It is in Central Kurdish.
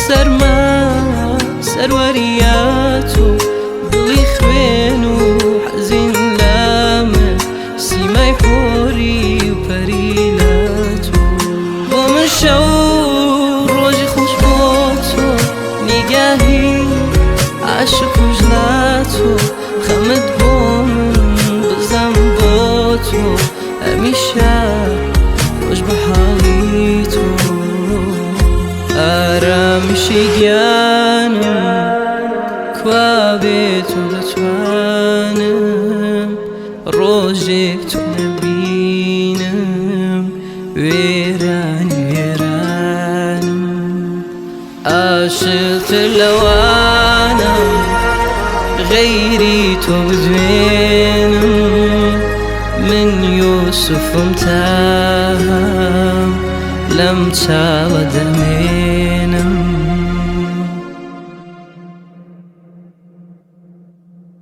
سەرما سەروەریات و دڵی خوێن و حەزین لە من سیمای حۆری و پەری لە تۆ بۆ من شەو ڕۆژی خۆش بۆ تۆ نیگاهی عاشق و ژلە تۆ خەمت بۆ من بزەم بۆ تۆ هەمیشە خۆش بە حاڵی تۆ ئارامیشی گیانم کوا بێ تۆ دەتوانم ڕۆژێک تۆ نەبینم وێرانی وێرانم عاشقتر لەوانم غەیری تۆ بدوێنم من یوسفم تاهم لەم چاوە دەمێنم.